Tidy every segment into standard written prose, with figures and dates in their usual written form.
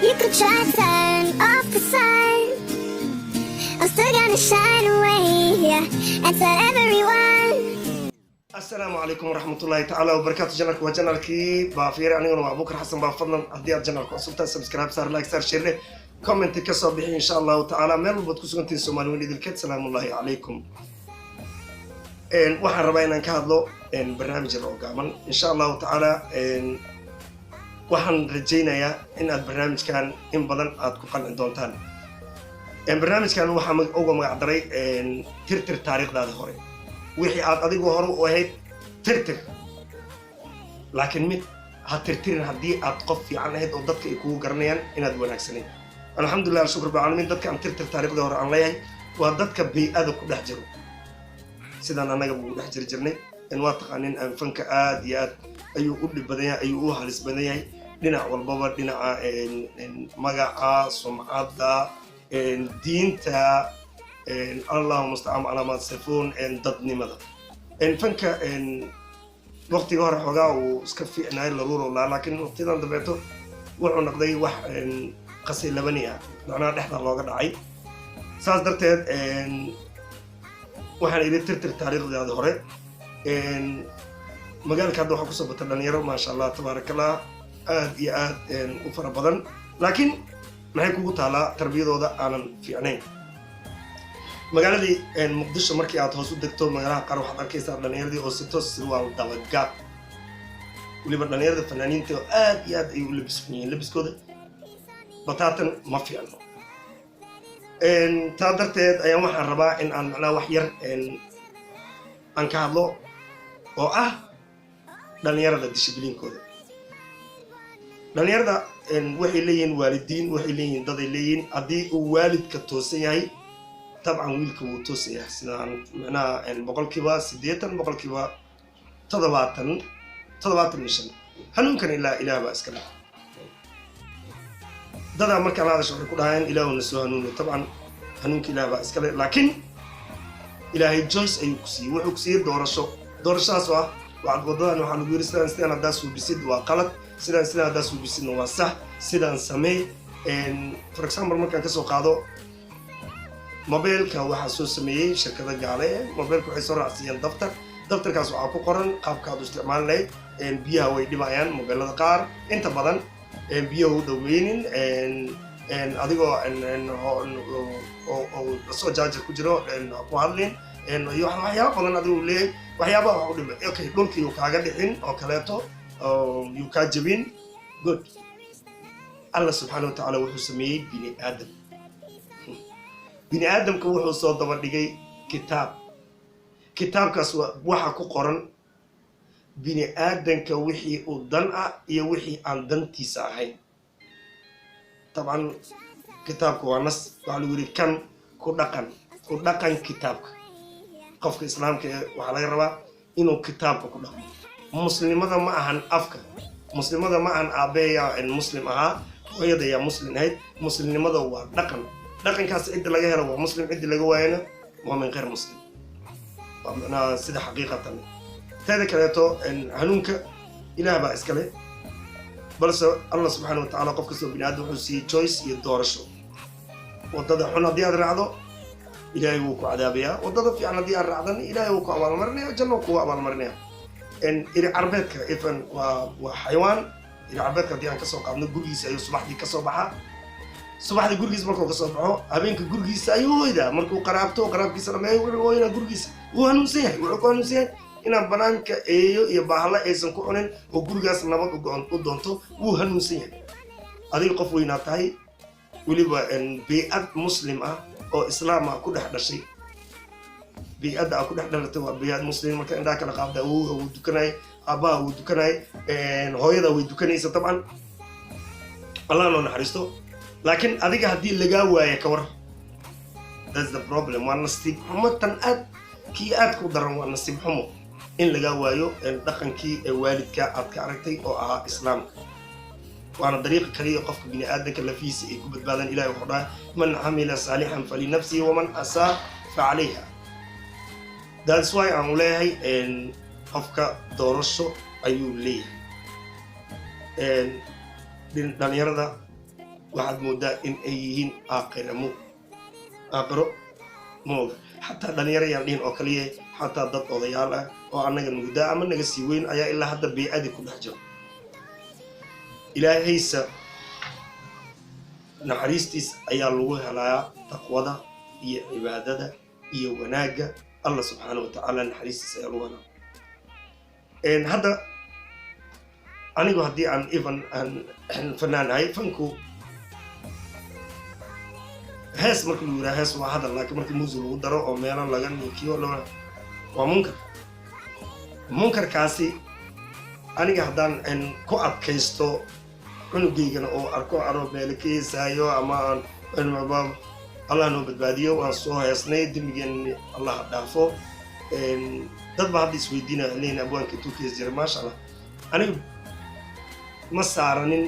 You could try to turn off the sun. I'm still gonna shine away, yeah, and tell everyone. Asalaamu calaykum waraxmatullaahi tacaala wabarakaatu. Channelka waa channelkii Baafiire, aniguna waa Abuukar Xasan Baa. Fadlan haddii aad channelka cusubtahay, subscribe saar, like saar, share, comment ka soo bixi, insha Allahu tacaala. Meel walbaad ku sugantihiin, Soomaali weyn idilkeed, salaamullaahi calaykum. Waxaan rabaa inaan ka hadlo barnaamij yar oo gaaban, insha Allahu tacaala. Waxaan rajaynayaa in aad barnaamijkan in badan aad ku qanci doontaan. Barnaamijkan waxaa uga magac daray "Tirtir taariikhdaadi hore". Wixii aad adigu hore u ahayd tirtir, laakiin mid ha tirtirin haddii aad qof fiican ahayd oo dadka ay kugu garanayaan inaad wanaagsanayd. Alxamdulilah, alshukr bilcaalamiin. Dadka aan "tirtir taariikhdii hore" aan leeyahay waa dadka bey-ada ku dhex jiro, sidaan annaga ugu dhex jiri jirnay. Waa taqaanin aan fanka aad iyo aad ayuu u dhib badan yahay, ayuu u halis badan yahay dhinac walbaba, dhinaca magaca, sumcadda, diinta, Allahu mustacaan calaa maa tasifuun, dadnimada. Fanka waqtiga hore xoogaa uu iska fiicnaay, laruuro laa, laakiin waqtiyadan dambeeto wuxuu noqday wax qasay labani ah, macnaha dhexda looga dhacay. Saas darteed waxaan idhi "tirtir taariikhdaadi hore". Magaalka hadda waxaa kusoo batay dhalinyaro, maasha Allah, tabaaraka Allah, aad iyo aad u fara badan, laakiin maxay kugu taalaa tarbiyadooda aanan fiicnayn. Magaaladii Muqdisho markii aad hoos u degto, magaalaha qaar waxaad arkaysaa dhalinyaradii oo sito sirwaal dabagaab. Weliba dhalinyarada fanaaniinta oo aad iyo aad ay u labisan yihiin, labiskooda bataatan ma fiicno. Taa darteed ayaan waxaan rabaa in aan macnaha wax yar aan ka hadlo oo ah dhalinyarada disciplinekooda. Dhalinyarada waxay leeyihiin waalidiin, waxay leeyihiin daday leeyihiin. Haddii uu waalidka toosan yahay, dabcan wiilka wuu toosan yahay, sidaan macnaha 80%, 70%, 75. Hanuunkan ilaa Ilaah baa iska leh. Dadaa markaa la hadasha waxay ku dhahayaan, "Ilaahuna soo hanuuniyo." Dabcan hanuunka Ilaah baa iska leh, laakiin Ilaahay choice ayuu ku siiyey, wuxuu ku siiyey doorasho. Doorashadaas oo ah waxaad waddadan waxaa lagu yiri sidaan sidaan haddaa suubisid waa qalad, sidaan sidaan haddaa suubisidna waa sax, sidaan samee. For example, markaan kasoo qaado mobiilka, waxaa soo sameeyey shirkada gaale. Mobiilka waxay soo raacsiiyeen daftar. Daftarkaas waxaa ku qoran qaabka aad u isticmaali lahayd. Biyaha way dhibayaan mobiilada qaar, inta badan biyaha u dhoweynin, adigoo soo charger ku jiro ku hadlin, iyo waxyaaba badan adigoo leeyahay, waxyaabaha wax u dhimay. Okay, dhulkii uu kaaga dhicin oo kaleeto, yuu kaa jabin. Good. Allah subxaana wa tacaala wuxuu sameeyey bini aadam. Bini aadamka wuxuu soo daba dhigay kitaab. Kitaabkaas waxa ku qoran bini aadanka wixii uu dan ah iyo wixii aan dantiisa ahayn. Dabcan kitaabka waa nas. Waxaa lagu yidhi kan ku dhaqan, ku dhaqan kitaabka. Qofka islaamka ee waxaa laga rabaa inuu kitaabka ku dhaqmo. Muslimada ma ahan afka, muslimada ma ahan aabeeyaa muslim ahaa, hooyada yaa muslim ahayd. Muslimnimada waa dhaqan. Dhaqankaas cidda laga helo waa muslim, ciddi laga waayana waa min khayr muslim, waa macnaha sida xaqiiqatan. Teeda kaleeto, hanuunka Ilaah baa iskale, balse Allah subxaana wa tacaala qof kastoo bini aadam wuxuu siiyey choice iyo doorasho. Waddada xun haddii aad raacdo, Ilaahay wuu ku cadaabayaa. Waddada fiican haddii aad raacdana, Ilaahay wuu ku abaalmarinaya, janno kugu abaalmarinaya. Eri carbeedka ifan waa xayawaan. Eri carbeedka haddii aan kasoo qaadno, gurigiisa ayuu subaxdii kasoo baxaa. Subaxdii gurigiisa markuu kasoo baxo, habeenka gurigiisa ayuu hoydaa. Markuu qaraabto, qaraabkiisa dhameeyo, wuxuu hoynaa gurigiisa. Wuu hanuunsan yahay. Wuxuu ku hanuunsan yahay inaan banaanka eeyo iyo baahla aysan ku cunin oo gurigaas nabad u doonto. Wuu hanuunsan yahay. Adiga qof weynaa tahay, weliba bey-ad muslim ah oo islaam ah ku dhex dhashay. Bey-adda aa ku dhex dhalatay waa bey-ad muslim. Marka indhaha kala qaabda, awowga wuu dukanayay, aabbaha wuu dukanayay, hooyada way dukanaysa. Dabcan Allah noo naxariisto. Laakiin adiga haddii lagaa waayo, ka war? That's the problem. Waa nasiib xumo tan aad kii aad ku daran. Waa nasiib xumo in lagaa waayo dhaqankii ee waalidka aad ka aragtay oo ahaa islaamka. Waana dariiqa kaliya qofka bini aadanka lafihiisa ay ku badbaadaan. Ilahi wuxuu dhahay, "Man camila saalixan falinafsihi waman asaa facalayha." That's why aan leeyahay qofka doorasho ayuu leeyahay. Dhalinyarada Waxaad moodaa in ay yihiin aakhiramo, aakhiro mooga. Xataa dhalinyaro yaan dhihin oo kaliya, xataa dad odayaal ah oo annaga nugudaa ama naga sii weyn ayaa ilaa hadda bii'adii ku dhex jiro. Ilaahaysa naxariistiis ayaa lagu helaa taqwada iyo cibaadada iyo wanaagga. Allah subxaana wa tacaala naxariistiis ayaa lagu helaa. Hadda anigu haddii aan even aan fanaan ahay, fanku hees marka lagu yiraha, hees waa hadal, laakiin markii muusig lagu daro oo meelo laga niikiyo, waa munkar. Munkarkaasi aniga haddaan ku adkaysto, cunugaygana oo arko aro meelo ka heesaayo ama aan, Allah noo badbaadiyo, waan soo heesnay, dembigeen Allah dhaafo. Dad baa hadda isweydiinaya, leeyihin abwaanka intuu ka hees jiray. Maasha Allah, aniga ma saaranin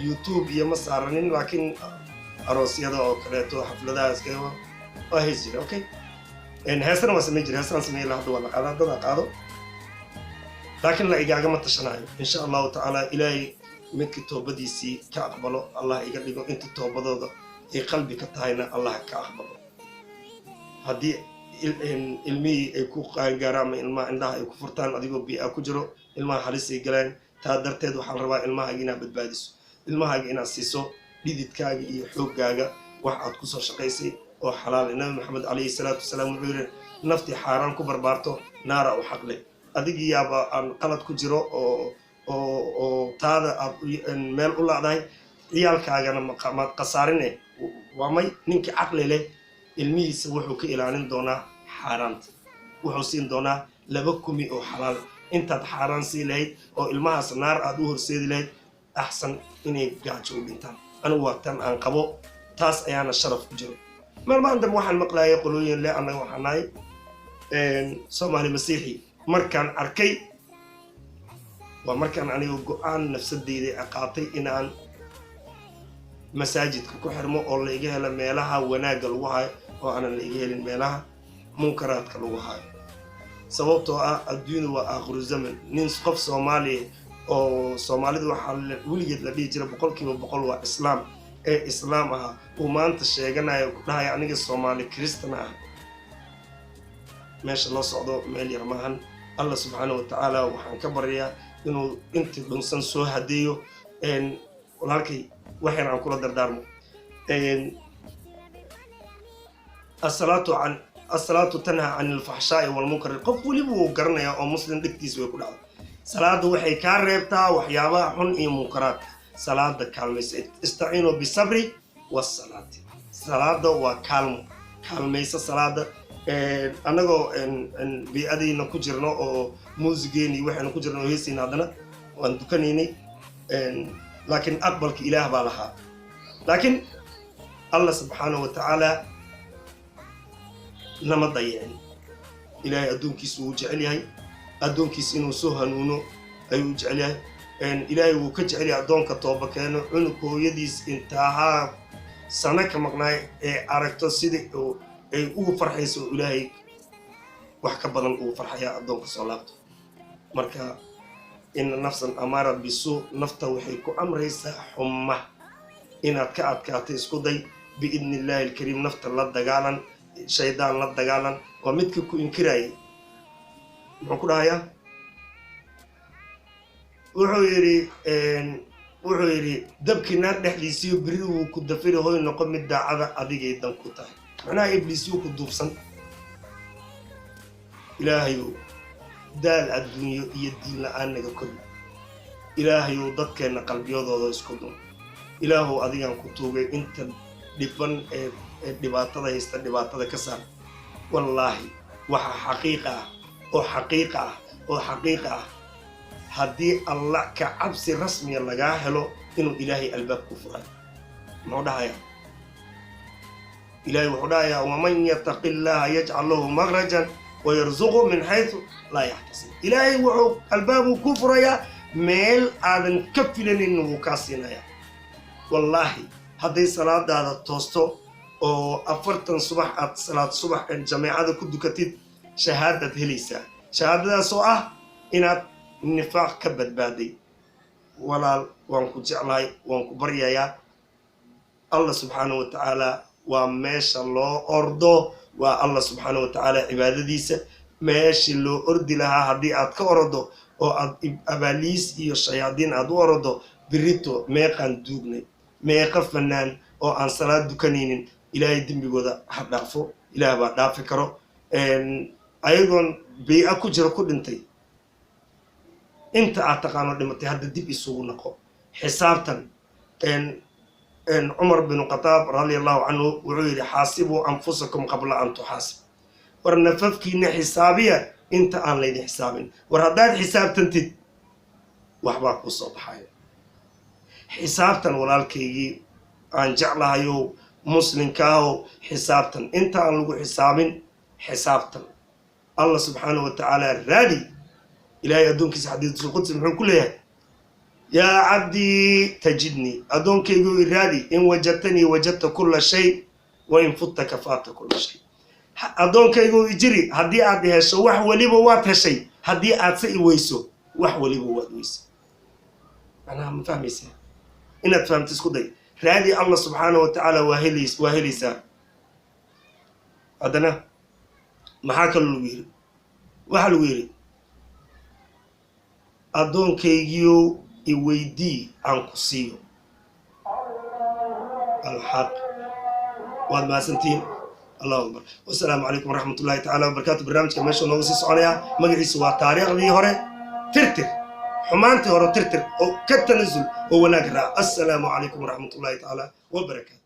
YouTube iyo ma saaranin, laakiin aroosyada oo kaleeto, xafladahaas waa hees jira. Okay, heesana waa samayn jira, heesaan sameey hadda waa la qaadaa, dadaa qaado, laakiin la igaagama tashanayo. Insha Allahu tacaala, Ilaahay midkii toobadiisii ka aqbalo Allah iga dhigo, inta toobadooda ay qalbi ka tahayna Allah ka aqbalo. Haddii ilmihii ay ku qaangaaraan ama ilmaha indhaha ay ku furtaan adigoo bii'a ku jiro, ilmaha halis ay galaan. Taa darteed waxaa la rabaa ilmahaaga inaad badbaadiso, ilmahaaga inaad siiso dhididkaaga iyo xooggaaga wax aad kusoo shaqaysay oo xalaal. Nabi Maxamed calayhi salaatu wasalaam wuxuu yidhi: "Naftii xaaraan ku barbaarto naara u xaqle." Adigii yaaba aan qalad ku jiro oo taada aad meel u laacdahay, ciyaalkaagana maad khasaarine. Waa may, ninkii caqli leh ilmihiisa wuxuu ka ilaalin doonaa xaaraanta, wuxuu siin doonaa 2 kumi oo xalaal. Intaad xaaraan sii lahayd oo ilmahaas naar aad u horseedi lahayd, axsan inay gaajo u dhintaan. Anigu waa tan aan qabo, taas ayaana sharaf ku jiro. Maalmahan dambe waxaan maqlaayay qolooyin le annaga waxaan nahay Soomaali Masiixi. Markaan arkay waa markaan aniga go-aan nafsadeyda qaatay inaan masaajidka ku xirmo oo la iga helo meelaha wanaagga lagu hayo oo aanan la iga helin meelaha munkaraadka lagu hayo, sababtoo ah adduunyadu waa aakhiru zaman. Nin qof Soomaaliya oo Soomaalida waxaa weligeed la dhihi jira 100% waa Islaam ee Islaam ahaa uu maanta sheeganayo, ku dhahaya aniga Soomaali Kristan ah. Meesha loo socdo meel yar maahan. Allah subxaana wa tacaala waxaan ka baryayaa inuu intii dhunsan soo hadeeyo. Walaalkay, waxyar aan kula dardaarmo. Asalaatu tanha can alfaxshaa'i walmunkar. Qof weliba wuu garanayaa oo Muslim dhegtiisa way ku dhacda. Salaada waxay kaa reebtaa waxyaabaha xun iyo munkaraadka. Salaada kaalmaysa. Istaciinuu bisabri wasalaati. Salaada waa kaalmo, kaalmaysa salaada. Annagoo bii'adayna ku jirno oo muusigeena iyo waxaynu ku jirno oo heesayna, haddana waan dukanaynay, laakiin aqbalka Ilaah baa lahaa. Laakiin Allah subxaanahu wa tacaala nama dayicin. Ilaahay addoonkiisa wuu jecel yahay, addoonkiisa inuu soo hanuuno ayuu u jecel yahay. Ilaahay wuu ka jecel yahay addoonka tooba keeno. Cunug hooyadiis intaahaa sano ka maqnaay ee aragto sidai ay ugu farxayso oo Ilaahay wax ka badan ugu farxayaa addoonka soo laabto. Marka ina nafsan amaara bisuu, nafta waxay ku amraysaa xuma. Inaad ka adkaato isku day biidni Illaahi alkariim. Nafta la dagaalan, shaydaan la dagaalan. Waa midka ku inkiraayay. Muxuu ku dhahayaa? Wuxuu yidhi dabkii naar dhexdiisiyo beri wuu ku dafiri. Hoy, noqo mid daacada, adigay dan ku tahay. Macnaha Ibliisyuu ku duufsan. Ilaahayow, daal adduunyo iyo diin la-aan naga kori. Ilaahayow, dadkeenna qalbiyadooda isku dun. Ilaahow, adigaan ku tuugay, inta dhiban ee dhibaatada haysta dhibaatada ka saar. Wallaahi, waxaa xaqiiqa ah oo xaqiiqa ah oo xaqiiqa ah, haddii Allah ka cabsi rasmiya lagaa helo, inuu Ilaahay albaab ku furay. Muxuu dhahayaa Ilahay? Wuxuu dhahayaa: waman yataqi Illaaha yajcal lahu makhrajan wayarzuqu min xaysu laa yaxtasib. Ilaahay wuxuu albaabuu ku furayaa meel aadan ka filanin, wuu kaa siinayaa. Wallaahi, hadday salaadaada toosto oo 40 subax aad salaad subax jameecada ku dukatid, shahaadaad helaysaa, shahaadadaas oo ah inaad nifaaq ka badbaaday. Walaal, waan ku jeclahay, waan ku baryayaa. Allah subxaana wa tacaala waa meesha loo ordo, waa Allah subxaana wa tacaala cibaadadiisa meeshii loo ordi lahaa. Haddii aad ka orodo oo aad abaaliis iyo shayaadiin aad u orodo, birito meeqaan duugnay, meeqa fanaan oo aan salaad dukanaynin. Ilaahay dembigooda ha dhaafo, Ilaah baa dhaafi karo, ayagoon bey-a ku jira ku dhintay. Inta aad taqaano dhimatay, hadda dib isugu noqo xisaabtan. Cumar binu Khataab radia Allahu canhu wuxuu yidhi: "Xaasibuu anfusakum qabla an tuxaasib." War nafafkiina xisaabiya inta aan laydin xisaabin. War haddaad xisaabtantid, waxbaa kuu soo baxaya. Xisaabtan, walaalkaygii aan jeclahayow, muslinkaahow, xisaabtan inta aan lagu xisaabin. Xisaabtan, Allah subxaana wa tacaala raadi. Ilaahay addoonkiisa xadiisulqudsi muxuu ku leeyahay? "Yaa cabdii tajidnii," addoonkaygu iraadi. "In wajadtanii wajadta kulla shay, wa in futaka faata kulla shay." Addoonkaygu ijiri, haddii aad hesho wax weliba waad heshay, haddii aad se i weyso wax weliba waad weyso. Macnaha ma fahmaysaa? Inaad fahamto isku day. Raadi Allah subxaana wa tacaala, waa helays, waa helaysaa. Haddana maxaa kaloo lagu yidhi? Waxaa lagu yidhi: "Addoonkaygiiow, iweydii aan ku siiyo." Alxaq. Waad mahadsantihiin. Allahu akbar. Wasalaamu calaykum waraxmat ullahi tacala wabarakatu. Barnaamijka meesha nooga sii soconayaa magaciisu waa Taariikhdii Hore Tirtir, xumaantii hore tirtir oo ka tanasul oo wanaag raac. Assalaamu calaykum waraxmat ullahi tacaala wabarakaatu.